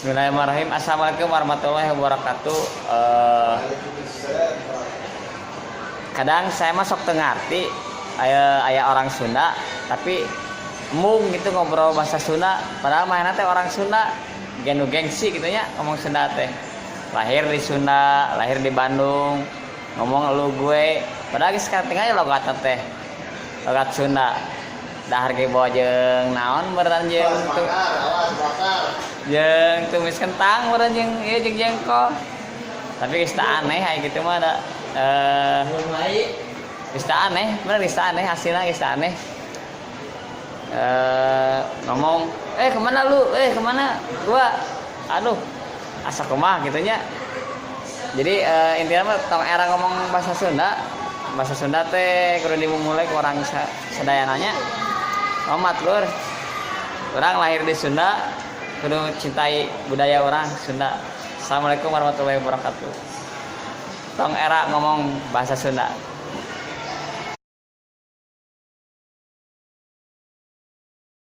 Bismillahirrahmanirrahim. Assalamualaikum warahmatullahi wabarakatuh. Kadang saya masuk teu ngarti aya aya orang Sunda tapi mung gitu ngobrol bahasa Sunda, padahal manehna teh orang Sunda genu gengsi gitu nya ngomong Sunda teh, lahir di Sunda, lahir di Bandung, ngomong lu gue, padahal geus katingali logat teh logat Sunda. Dahar ge bawa jeung naon meureun, jeung tu jeung tumis kentang meureun, jeung ieu, jeung jengkol, tapi geus teu aneh aya gitu mah da. Geus teu aneh bener, geus teu aneh hasilna, geus teu aneh. Ngomong, "Eh, kemana lu? Eh, kemana gua?" Aduh, asa kumaha gitu nya. Jadi intinya mah tong era ngomong bahasa Sunda. Bahasa Sunda teh kudu dimulai ku urang sadayana nya. Omat lur, urang lahir di Sunda kudu cintai budaya urang Sunda. Assalamualaikum warahmatullahi wabarakatuh. Tong era ngomong bahasa Sunda.